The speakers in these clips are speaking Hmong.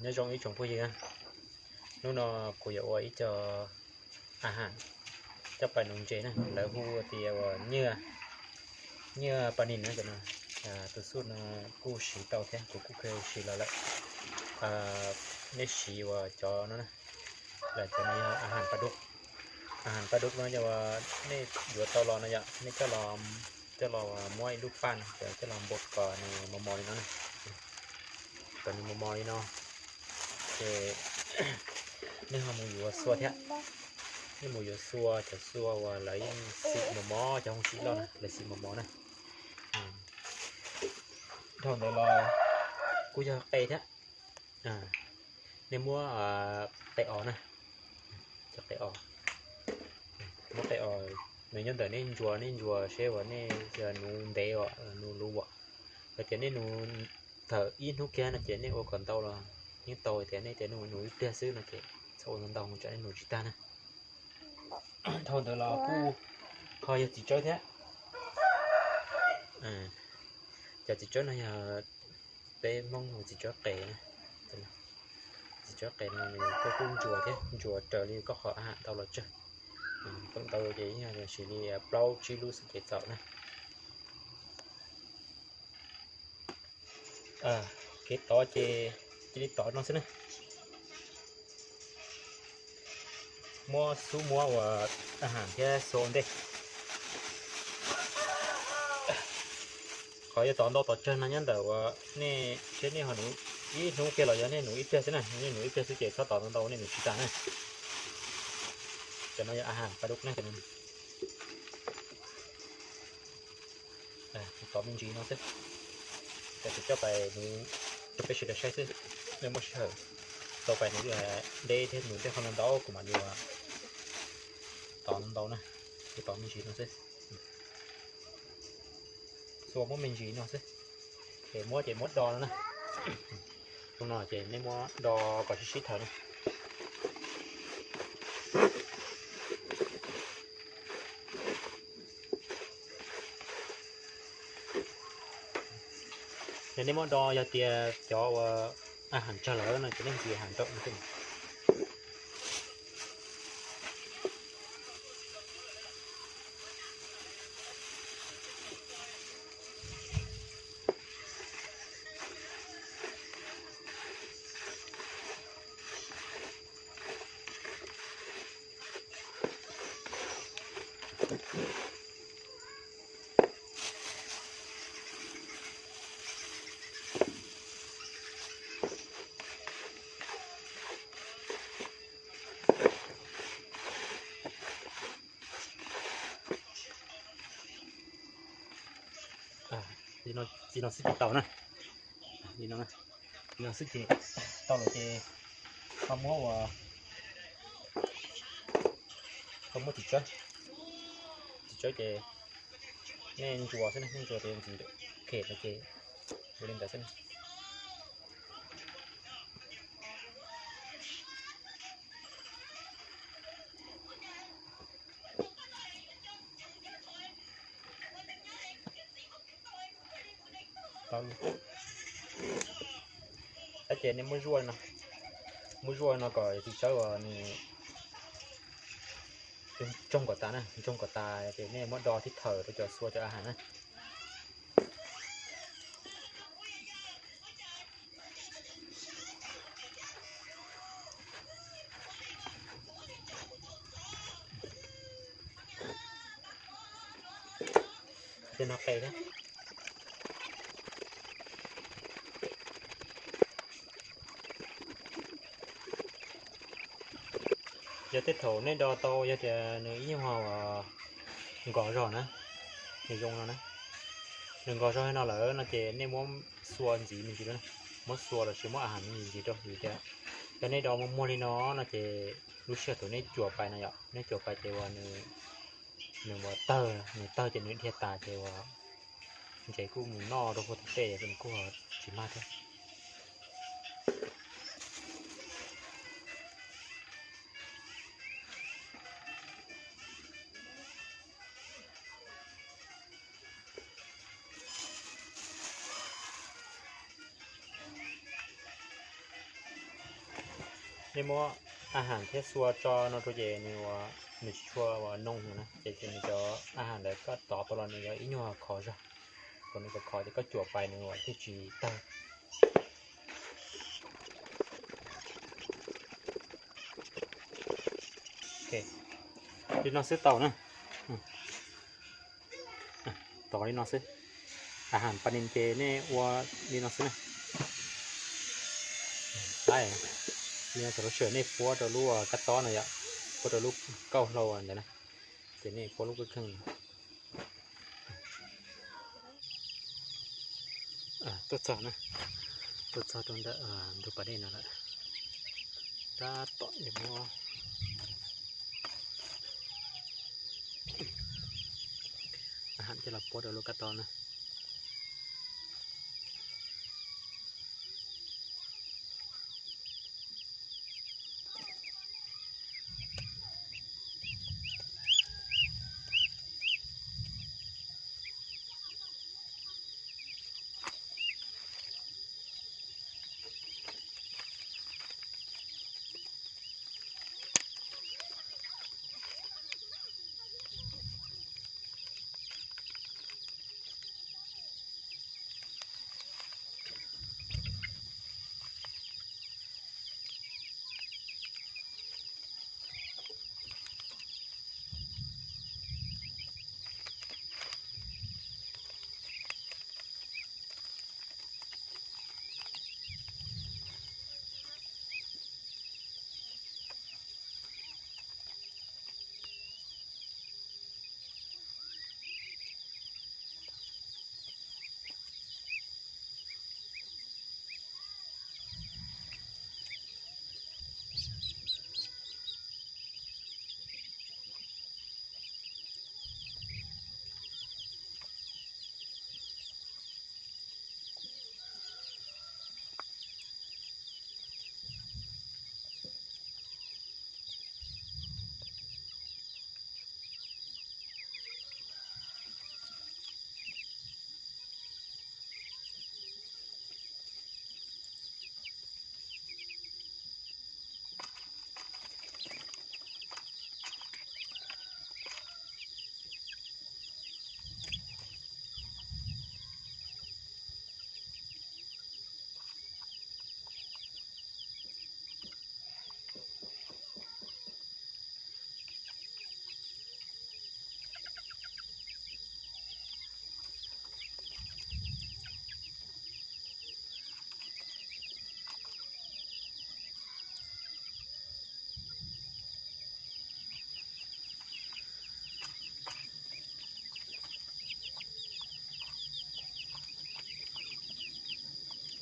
Nyob zoo ib tsoom phooj ywg, hnub no kuv yuav ua ib co a has coj pais nuv ntses na, lawv hu tias uas nyiaj, nyiaj pa nis na cov no. Tus xub no kuj siv tau thiab, kuv kuj kheev siv los lawm. Nej siv uas cov no na, lawv cov no yog a has pa dub. A has pa dub no yog nej yuav tau los no yom, nej coj los, coj los muab ib lub paj no coj los npau kom nws mos mos li no na. Kom nws mos mos li no ces nej ho mus yuav xua thiab. Nej mus yuav xua, cov xua uas lawv yeej xim mos mos, cov hoob xim loj na lawv xim mos mos na. Dhau ntawd los kuj yog qe thiab. Nej muab qe os na, cov qe os, muab qe os, nws nyob ntawm nej ntsuas, nej ntsuas seb uas nej yog nuv ntev os, nuv luv as, yog tias nej nuv thaum ib hnub kiag no ces nej ua kom ntau los yeej tau, tias nej tias nuv ib pliag xwb no ces txhob ua ntau ntau tsam nej nuv tsis tag na. Dhau ntawd los kuj ho yog txiv tsawb thiab. Cov txiv tsawb no yog peb Hmoob hu txiv tsawb qe na. Txiv tsawb qe no nws kuj ntsuas thiab, ntsuas raws li koj qhov a has ntau los tsawg. Feem ntau ces yeej siv li plaub tsib lub xwb ces txaus na. Kev tov ces cia li tov no xwb na. Muab xub muab uas a has thiab xua ua ntej. Qhov yuav tov ntau tov tsawg no nyob ntawm uas nej seb nej ho nuv ib hnub kiag los yog nej nuv ib pliag xwb na. Nej nuv ib pliag xwb ces txhob tov ntau ntau, nej nuv tsis tag na. Cov no yog a has pa dub na. Tov me ntsis no xwb. Ces kuv coj pais nuv rau peb sawv daws saib xwb. Nej muaj sij hawm tau pais nuv deb thiab nuv tej qhov ntau ntau kuv mam li tov ntau na. Kuv tov me ntsis no xwb. Xua muab me ntsis no xwb. Ces muab ces muab do no na. Tus no ces nej muab do kom sib sib thawv na. Yog nej muab do, yog tias cov uas a has tsawg lawm no ces nej ntxiv a has rau no xwb. Li no xwb ces tau na. Li no xwb ces tau lawm ces koj muab ua, koj muab txiv tsawb, txiv tsawb ces nej ntsuas xwb na, nej ntsuas ces ntxiv, ok no ces ua li ntawd xwb na. Tab ces nej muab zuaj no, muab zuaj no kom txiv tsawb uas nws ntsoog kom tas na, ntsoog kom tas ces nej muab do thib thawm rau cov xua cov a has na. Tej no qe thiab. Yog tej thaum nej do tau yog tias nws ib nyuag nkos zog na, nws zoo no na, nws nkos zog no lawm no ces nej muab xua ntxiv me ntsis lawm, muab xua los sis muab a has me ntsis ntxiv rau vim tias yog nej do muag muag li no no ces lub sij hawm thaum nej cuam pais no yom, nej cuam pais ces uas nws, nws ua tawg, nws tawg ces nws dhia tas ces uas ntses kuj mus noj rau hauv tej tej kuj tsis mag thiab. Nej muab a has thiab xua tso no rau ces nws ua, nws tsis tshua ua noo no na, ces nws cov a has ntawd koj tov tau los nws yuav ib nyuag khov zog, kom nws khov khov ces koj cuam pais nws ua thiaj tsis tawg. Li no xwb tau na. Tov li no xwb. A has pa nis ces nej ua li no xwb na. Li no cov lub sij hawm nej puab rau lub kab tob no yom, puab rau lub kauj hlau ntawd na, ces nej puab lub kab kheej no. Tuaj txog na, tuaj txog rau ntawm ntug pas dej no lawm. Tab tom yuav muab a has coj los puab rau lub kab tob na.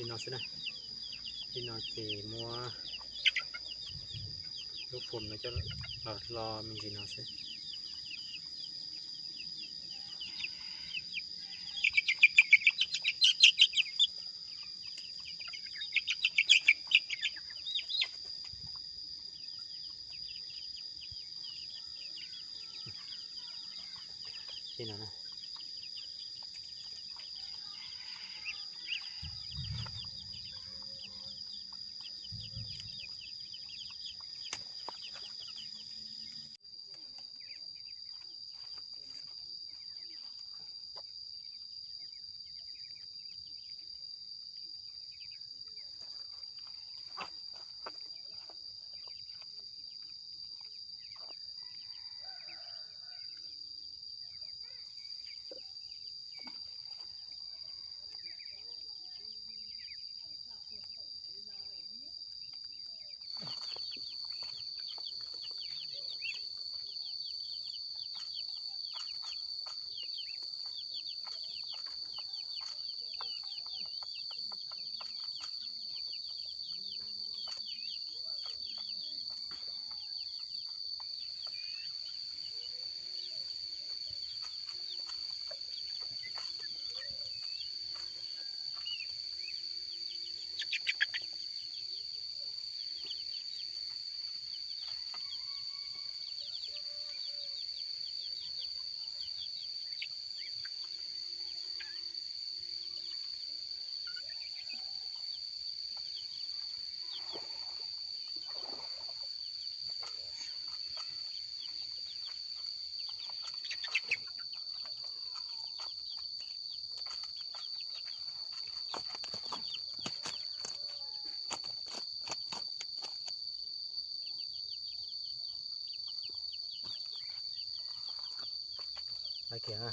Li no xwb na. Li no ces muab lub foam no coj los hlo me ntsis no xwb. Li no na. Kiag na.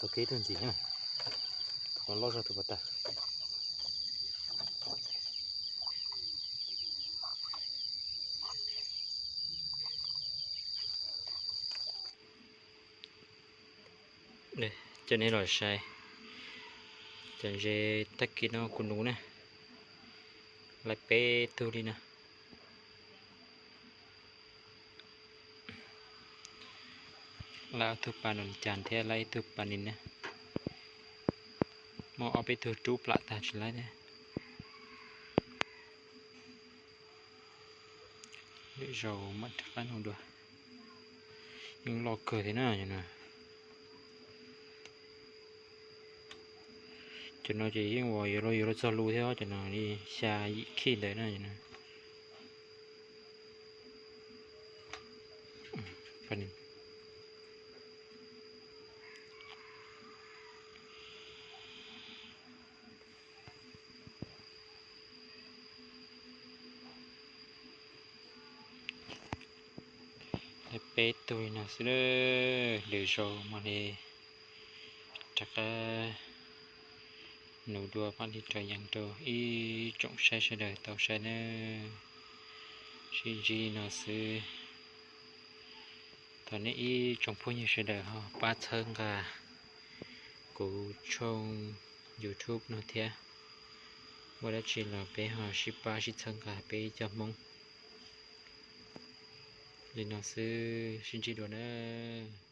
Tau kev tug ntxim na, tau loj zog tug pas tag. Coj nej los saib cov ntses tag kis no kuv nuv na, lawv peb tug li no. Lawv ob tug pas nus cas thiab lawv ib tug pas nis na. Muaj ob peb tug rub plam tag tsis laib thiab. Lwm zaus mam rov qab nug dua. Yeej loj kawg thiab na. Cov no ces yeej uas yuav luag yuav luag txog lus thiab, cov no li xya yim khij ntawd na. Peb tug li no xwb, lwm zaus mam li rov qab nuv dua mam li rov yees rau ib tsoom saib sawv daws tau saib nawb. Sib ntsib li no xwb. Thov nej ib tsoom phooj ywg sawv daws ho pab txhawb nqa kuv tshooj YouTube no thiab. Muaj dab tsi los peb ho sib pab sib txhawb nqa peb cov Hmoob. Li no xwb, sib ntsib dua nawb.